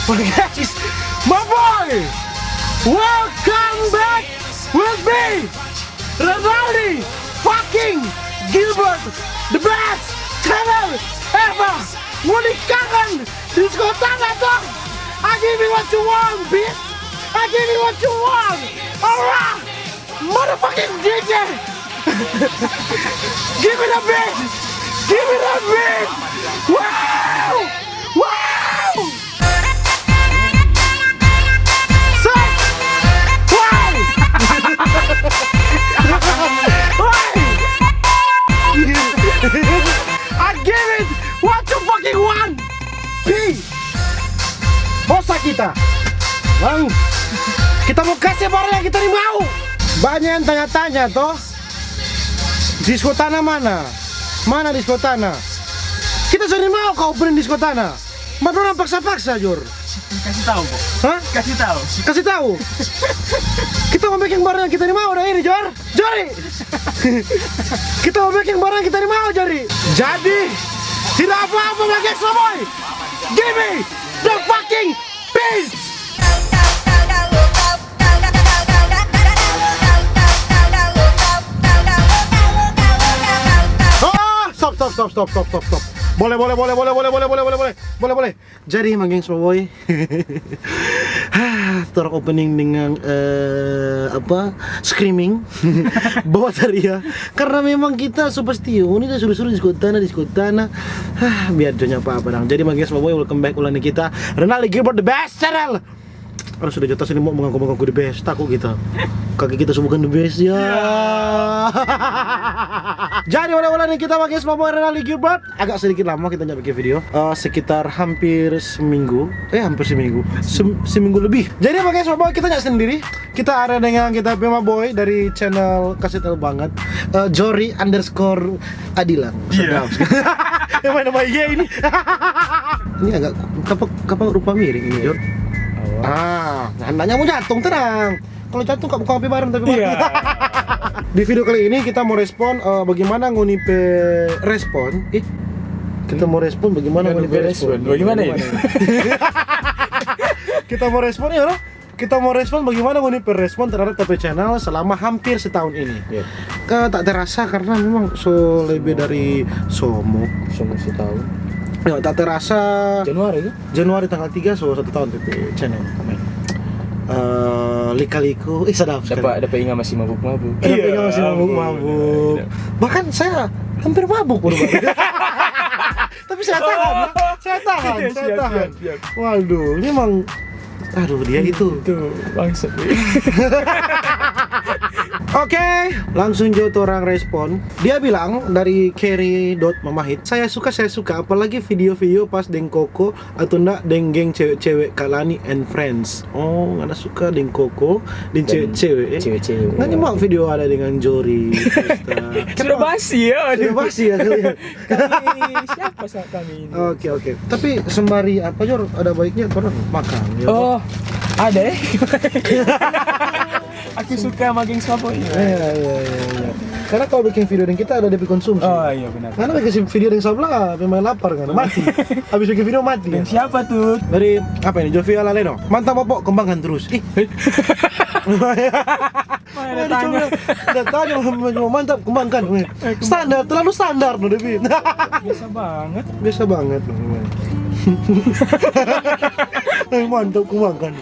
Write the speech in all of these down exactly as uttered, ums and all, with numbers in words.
Guys, my boy, welcome back with me, Renaldi fucking Gilbert, the best channel ever. Ngoni kangen disko tana to? I give you what you want, bitch. I give you what you want. Alright. Motherfucking D J! Give me the beat! Give me the beat! Wow! Wow! Say! Why? Why? I give it what you fucking want! Pi! Bosa kita. Bang, kita mo kase barang yang kita ni mau. Banya yang tanya-tanya to, disko tana mana? Mana disko tana? Kita so ni mau ka opening disko tana. Mar dorang paksa-paksa, Jor. Kasi tau, Bo. Hah? Kasi tau. Kasi tau. Kita mo beking barang yang kita ni mau, dang ini, Jor. Jori! Kita mo beking barang kita ni mau, Jori. Jadi, tidak apa-apa, Bagas Boboy. Give me the fucking peace. Oh, stop, stop, stop. Boleh, boleh, boleh, boleh, boleh, boleh, boleh, boleh, boleh, boleh. Jadi, Bagas Boboy, torang opening dengan, eh, apa, screaming, bawa taria. Karena memang kita so pasti, oh, ini dah suruh-suruh disko tana, disko tana. Ah, biar jo nyapa apa dang. Jadi, Bagas Boboy, welcome back ulang ni kita. Renaldi Gilbert, the best channel. Aduh, sudah jatuh sini mau mengaku-mengaku the best, takut kita. Kaki kita so bukan the best, ya. Jadi, ulang-ulang ni kita, Bagas Boboy, Renaldi Gilbert. Agak sedikit lama kita nggak bikin video. Eh, sekitar hampir seminggu. Eh, hampir seminggu. Sem-, seminggu lebih. Jadi, Bagas Boboy, kita nggak sendiri. Kita ada dengan kita pe boy dari channel Kaset El Banget. Eh, Jori underscore Adilang. Iya. Sedap. Yang main nama I G ini. Ini agak, kapa, kapa rupa miring ini, Jor? Apa? Ah, nah, nanya mau jatuh, tenang. Kalau jatuh, kau buka H P bareng, tapi bareng. Iya. Di video kali ini kita mau respon, eh, bagaimana ngoni pe respon. Ih, kita mau respon bagaimana ngoni pe respon. Bagaimana ini? Kita mau respon, ya, no? Kita mau respon bagaimana ngoni pe respon terhadap ta pe channel selama hampir setahun ini. Iya. Eh, tak terasa karena memang so lebih dari somo. Somo setahun. Ya, tak terasa. Januari, kan? Januari tanggal tiga, so satu tahun ta pe channel. Amin. Eh, lika-liku, ih, sedap sekali. Dapa, dapa inga masih mabuk-mabuk. Iya, dapa inga masih mabuk-mabuk. Iya, iya. Bahkan saya hampir mabuk baru-baru. Tapi saya tahan, ya. Saya tahan, saya tahan. Iya, siap, siap, siap. Waduh, memang, aduh, dia itu. Itu bangsa. Oke, langsung jo torang respon. Dia bilang dari Kerry dot Mamahit, "Saya suka, saya suka, apalagi video-video pas deng Koko atau nda deng geng cewek-cewek, Kalani and Friends." Oh, ngana suka deng Koko, deng cewek-cewek, eh? Cewek-cewek. Ngana mau video ada dengan Jori, Krista? Sudah basi, ya? Sudah basi, ya, kalian? Kami siapa sa-, kami ini? Oke, oke. Tapi sembari apa, Jor, ada baiknya torang makan, ya? Oh, ada, eh? Aku suka makin sapo, iya. Iya, iya, iya, iya. Karena kalau bikin video deng kita ada depe konsumsi. Oh, iya, benar. Karena bikin video deng sabla, memang lapar kan, mati. Habis bikin video mati. Deng siapa tuh? Dari, apa ini, Jovia Laleno. Mantap, Bapak, kembangkan terus. Ih. Mana ada tanya? Udah tanya, mau, mau mantap, kembangkan. Eh, kembang. Standar, terlalu standar, no, Devi. Biasa banget. Biasa banget, no, memang. Eh, mantap, kembangkan.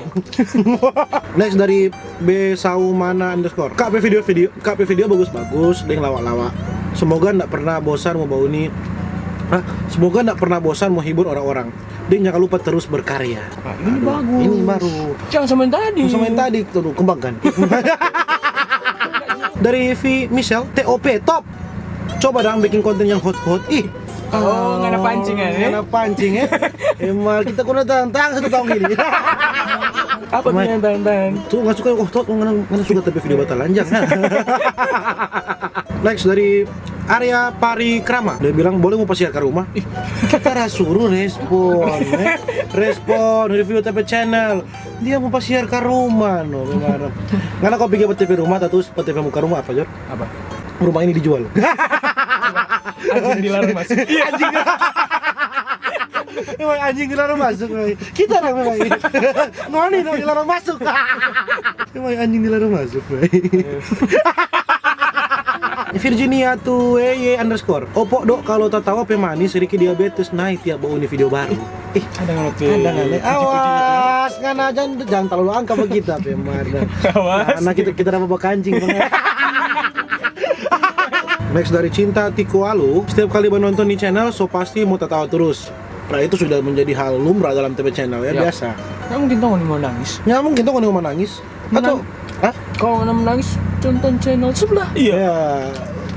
Next dari B Saumana underscore. Kak pe video, video, Kak pe video bagus-bagus, deng lawa-lawa. Semoga ndak pernah bosan mo bauni, hah? Semoga ndak pernah bosan mo hibur orang-orang. Deng jangan lupa terus berkarya. Nah, ini bagus. Aduh, ini baru. Jangan sama yang tadi. Sama yang tadi, tuh, kembangkan. Dari V Michelle, T O P, top. Coba dang bikin konten yang hot-hot. Ih. Oh, ngana pancing, eh? Ngana pancing, eh? Emang kita kena tantang satu tahun gini. Apa tuh yang tantang? Tuh, nggak suka, oh, tuh, ngana, ngana suka tapi video batalanjang. Next dari Arya Parikrama. Dia bilang, "Boleh mo pasiar ka rumah?" Ih, kita ra suruh respon, eh. Respon, review ta pe channel. Dia mo pasiar ka rumah, no, memang. Ngana kau pikir buat ta pe rumah, tatus buat ta pe muka rumah apa, Jor? Apa? Rumah ini dijual. Anjing dilarang masuk. Iya, anjing. Emang anjing dilarang masuk, Mai. Kita orang, Mai. Ngoni dong dilarang masuk. Emang anjing dilarang masuk, Mai. Virginia tu E Y underscore. Opo dok, kalau tatawa pe manis, Riki diabetes naik tiap bauni video baru. Ih, ada nggak, ada nggak, Le? Awas, ngana jangan, jangan terlalu angka begitu, pe Mardan. Awas. Karena kita, kita dapat bakancing. Next dari Cinta Tiko Alu, setiap kali menonton di channel, so pasti mau tatawa terus. Nah, itu sudah menjadi hal lumrah dalam T V channel, ya, biasa. Nggak mungkin tong mau nangis. Nggak mungkin tong mau nangis. Atau, hah? Kalau nang menangis, tonton channel sebelah. Iya. Ya,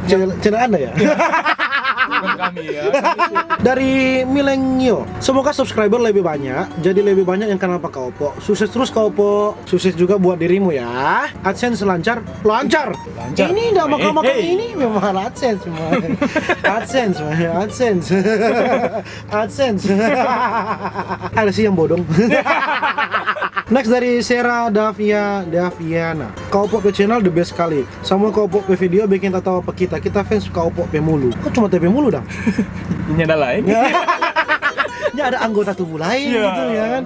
channel, channel Anda ya? Bukan kami ya. Dari Milengio, semoga subscriber lebih banyak, jadi lebih banyak yang kenal Pak Opo. Sukses terus Kak Opo. Sukses juga buat dirimu ya. AdSense lancar, lancar. Lancar. Ini nggak makan-makan ini memang AdSense semua. AdSense, AdSense. AdSense. Ada sih yang bodong. Next dari Sera Davia Daviana. Kak Opo pe channel the best kali. Sama Kak Opo pe video bikin tatawa pa kita. Kita fans Kak Opo pe mulu. Kok cuma T V mulu dong? Ini ada lain. Ya. Ya, ada anggota tubuh lain gitu ya kan.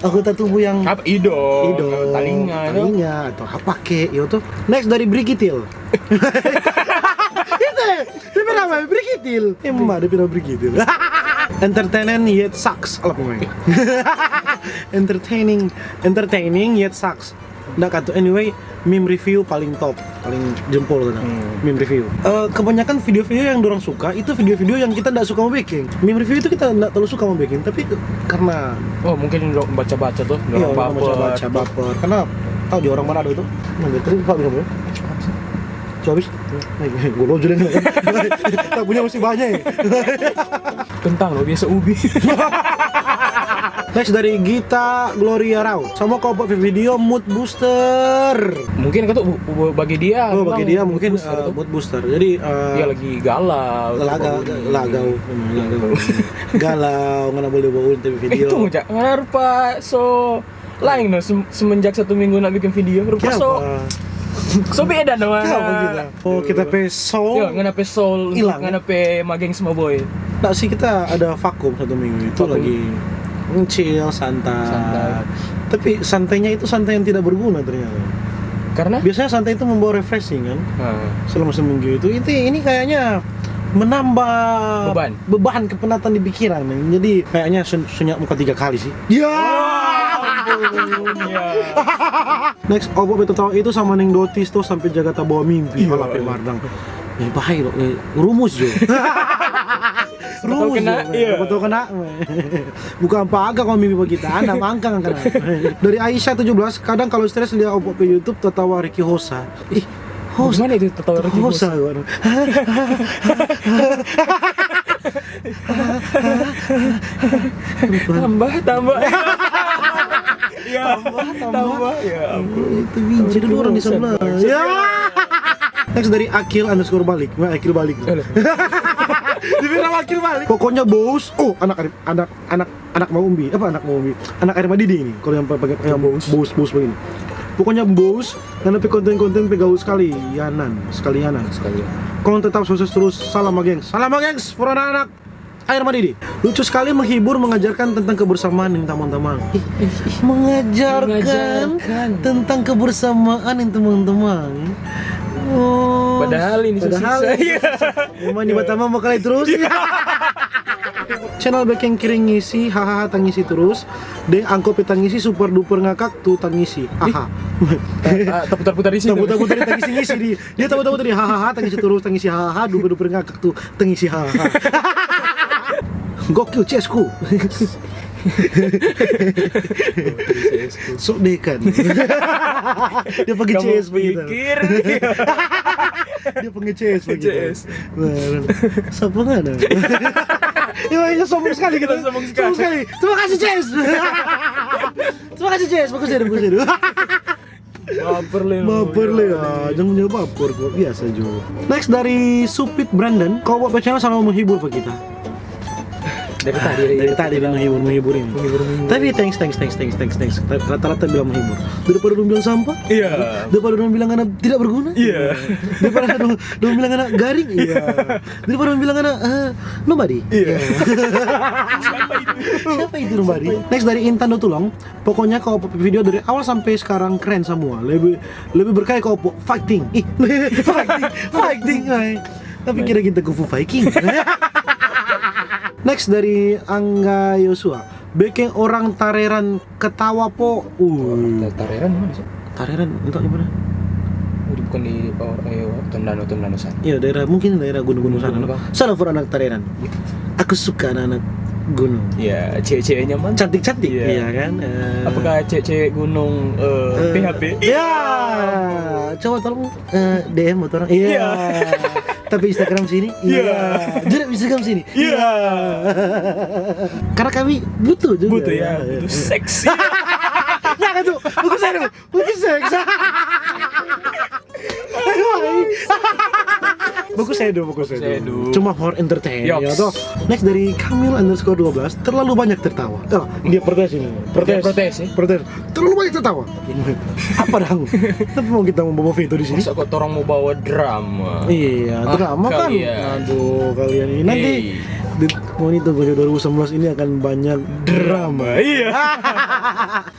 Anggota tubuh yang apa? Hidung, telinga, telinga atau apa kek, yo tuh. Next dari Brigitil. Itu, dia pernah main Brigitil. Emang dia pernah Brigitil. Entertaining yet sucks. Alah, pokoknya. Entertaining, entertaining yet sucks. Nggak kan tuh, anyway, meme review paling top, paling jempol gitu. Meme review. Eh, kebanyakan video-video yang dorang suka, itu video-video yang kita nggak suka mau bikin. Meme review itu kita nggak terlalu suka mau bikin, tapi karena oh, mungkin dorang baca-baca tuh, iya, dorang baper, baca-baca, gitu. Baper. Karena tahu juga orang Manado itu. Nah, tadi lupa bilang ya. So habis, gue lo juga. Tak punya masih banyak ya. Kentang lo, biasa ubi. Next dari Gita Gloria Rao. Sama kau buat video mood booster. Mungkin itu bu-, bu-, bagi dia, oh, bagi dia mungkin, eh, mood booster. Jadi, eh, dia lagi galau, lagau, lagau. Galau, ngana boleh bawa tapi video. Itu aja, ngana rupa so lain no, sem-, semenjak satu minggu nggak bikin video, rupa so, so beda no. Oh, kita pe soul. Yo, ngana pe soul, hilang, ngana pe mageng sama boy. Nah, sih kita ada vakum satu minggu itu. Vakum. Lagi chill, santai. Santai. Tapi santainya itu santai yang tidak berguna ternyata. Karena? Biasanya santai itu membawa refreshing kan. Selama seminggu itu, itu, ini kayaknya menambah beban, beban kepenatan di pikiran. Jadi kayaknya sun-, sunyak muka tiga kali sih. Ya ampun, ya. Next, opo betul tahu itu sama neng dotis tuh sampai jaga tabawa mimpi. Iya. Alah, pe Mardang. Eh, bahaya loh, eh, rumus jo. Rumus kena, jo. Iya. Siapa tahu kena. Bukan apa agak kalau mimpi kita, anda mangkang kena. Dari Aisyah tujuh belas, kadang kalau stres lihat opo ke YouTube, tertawa Ricky Hosa. Ih, Hosa. Gimana itu tertawa Ricky Hosa? Hosa, waduh. Tambah, tambah. Ya, tambah, tambah. Tambah. Ya ampun. Itu biji dulu orang di sebelah. Ya. Next dari Akil underscore balik. Nah, Akil balik. Dibilang Akil balik. Pokoknya bos, oh, anak, anak, anak, anak mau umbi. Apa anak mau umbi? Anak air madidi ini. Kalau yang pakai, pakai bos, bos, bos begini. Pokoknya bos, ngana pe konten-konten pe gaul sekali, yanan, sekali yanan. Sekali. Kalau tetap sukses terus, salam, gengs. Salam, gengs, for anak-anak. Air madidi. Lucu sekali, menghibur, mengajarkan tentang kebersamaan dengan teman-teman. Ih, ih, ih. Mengajarkan tentang kebersamaan dengan teman-teman. Oh, padahal ini padahal susah. Iya. Memang di Batam mau kali terus. Iya. Channel bikin kiring ngisi, hahaha, tangisi terus. Deh, angko pe tangisi super duper ngakak tu tangisi. Haha. Ah, ah, taputar-putar isi. Taputar-putar tangisi ngisi di. Dia taputar-putar di hahaha, tangisi terus, tangisi hahaha, duper duper ngakak tu. Tengisi, ha. Gokil, C S ku. Sok deh kan. Dia pakai C S begitu. Dia pakai C S begitu. C S. Nah, siapa nggak ada? Ya, ya, sombong sekali kita. Sombong sekali. Sombong sekali. Terima kasih, C S. Terima kasih, C S. Bagus ya, bagus ya. Baper le. Baper le, ya. Jangan, jangan baper kok, biasa jo. Next dari Supit Brandon, kau buat channel selalu menghibur pa kita. Dari tadi, dari tadi dia menghibur, menghibur ini. Menghibur, menghibur. Tapi thanks, thanks, thanks, thanks, thanks, thanks. Rata-rata bilang menghibur. Daripada dong bilang sampah. Iya. Daripada dong bilang anak tidak berguna. Iya. Daripada dong, dong bilang anak garing. Iya. Daripada dong bilang anak, eh, nobody. Iya. Siapa itu? Siapa itu nobody? Next dari Intan Dotulong. Pokoknya kau video dari awal sampe skarang keren samua. Lebih, lebih berkaya kau po-, fighting. Ih, fighting, fighting, ay. Tapi kira kita kungfu Viking. Next dari Angga Yosua. Bikin orang tareran ketawa po. Uh. Tareran mana sih? Tareran, entah di mana. Oh, di, bukan di, oh, ayo, Tondano, Tondano sana. Iya, daerah, mungkin daerah gunung-gunung sana, no? Salah for anak tareran. Aku suka anak-anak gunung. Iya, cewek-ceweknya mana? Cantik-cantik, iya kan? Eh. Apakah cewek-cewek gunung, eh, P H P? Iya. Coba tolong, eh, D M buat orang. Iya. Tapi Instagram sini? Iya. Jadi Instagram sini? Iya. Karena kami butuh juga. Butuh ya, butuh seksi. Jangan tuh, bagus aduh. Bagus seks. Bagus sedu, bagus sedu. Cuma for entertain, ya toh. Next dari Kamil underscore dua belas, terlalu banyak tertawa. Oh, dia protes ini. Protes. Dia protes, ya? Protes. Terlalu banyak tertawa. Apa dong? Kenapa mau kita mau bawa Vito di sini? Masa kok torang mau bawa drama? Iya, drama kan. Aduh, kalian ini nanti di, mau ini tunggu dua ribu sembilan belas ini akan banyak drama. Iya.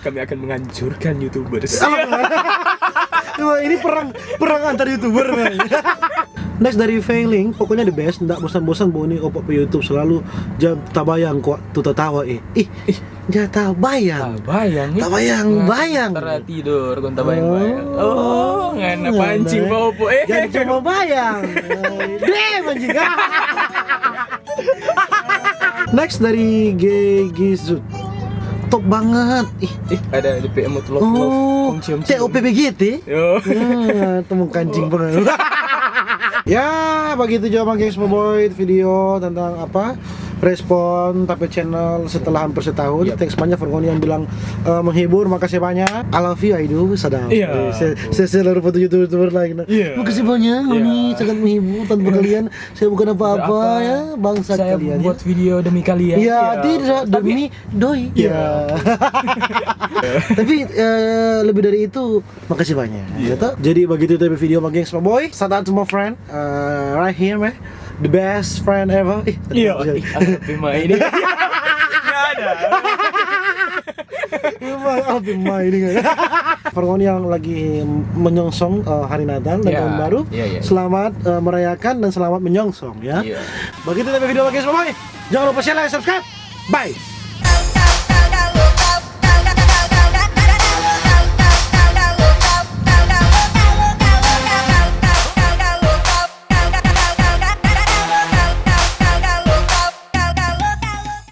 Kami akan menghancurkan YouTubers. Wah, ini perang, perang antar YouTuber, man. Next dari Failing, pokoknya the best, ndak bosan-bosan boni opo pe YouTube selalu ja tabayang kwa tu tatawa, eh. Ih, ja tabayang. Tabayang, eh. Tabayang, bayang. Tara tidur, kon tabayang-bayang. Oh, ngana pancing bawa opo, eh. Jadi cuma bayang. Deh, anjing. Next dari Gigi Zut. Top banget. Ih, ada di P M love, love. Oh, T O P B G T? Yo. Temu kancing banget. Ya, begitu juga Mang Gengs Boboy video tentang apa? Respon tapi channel setelah hampir setahun. Yep. Thanks banyak for ngoni yang bilang, eh, menghibur, makasih banyak. I love you, I do, sadap. Iya. Eh, se-, se-, seluruh foto YouTuber lain. Iya. Makasih banyak, ngoni sangat menghibur tanpa kalian. Saya bukan apa-apa ya, bangsa kalian. Saya buat video demi kalian. Ya, tidak, demi doi. Ya. Tapi, eh, lebih dari itu, makasih banyak. Iya. Jadi begitu itu video Mang Gengs Boboy. Shout out to my friend, eh, right here, man. The best friend ever. Ih, iya. Ada apa ini? Nggak ada. Apa ini? For ngoni yang lagi menyongsong, eh, hari Natal dan tahun baru, selamat, eh, merayakan dan selamat menyongsong, ya. Iya. Begitu tapi video Mang Gengs Boboy. Jangan lupa share, like, subscribe. Bye.